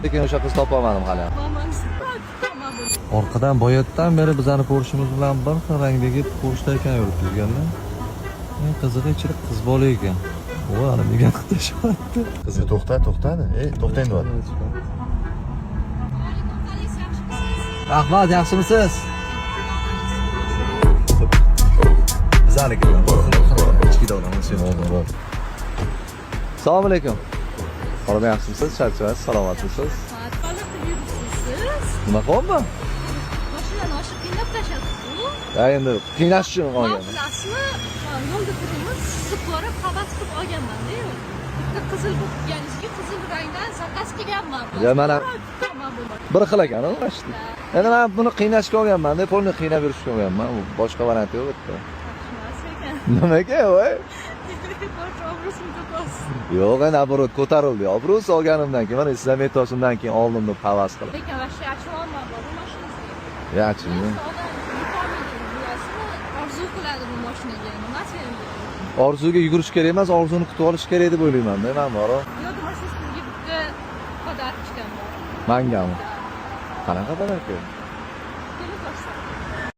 Lekin o'sha qiz topolmadim hali. Buni. Orqadan boyatdan beri bizani Porsche'miz bilan bir xil rangdagi Porsche'da ekan yurib yurganlar. Eng qizig'i, ichida qiz bola ekan. O, ana nega tashyapti. Qiz to'xta, to'xtadi. Ey, to'xtang deyapti. Alaykum, qalaysiz, yaxshimisiz? Rahmat, yaxshimisiz? Bizaniki bilan bir xil ichki olamiz. Assalomu alaykum. Xonim, yaxshimisiz? Charchamaysiz, salomatmisiz? Rahmat, qanaqa qilib yuribsiz siz? Nima qilyapman? Mashinani oshib qiynab tashlabsiz-ku. Ya, endi qiynash uchun Man, olganman. bilasizmi, yo'lda turibmiz, sizni ko'rib havas qilib olganman-da. Bitta qizil bo'lib turganingizga qizil rangdan заказ qilganman. Ya, mana- Kutaman bu. Bir xil ekan, u mashina. Endi men buni qiynashga olganman, deb polni qiynab yurishga olganman. U boshqa variant yo'q bu yerda. Yaxshi ekan. Nimaga, voy? Bosh obro'sini to'kasiz. Yo'q, endi оборот ko'tarildi. Obro'si olganimdan keyin, mana siz ham aytyapsiz, keyin oldim deb havas qilib. Lekin вообще achyapman bu mashinangizga. Ya, achimmi? Odam yetolmaydi, bilasizmi? Orzu qiladi bu mashinaga. Nimasi endi? Orzuga yugurish kerak emas, orzuni kutib olish kerak deb o'ylayman-da, men bor. Yo'q, mashina sizga bitta подарочка m bor. Mangami? Qanaqa подарка? Kelib ko'rsa.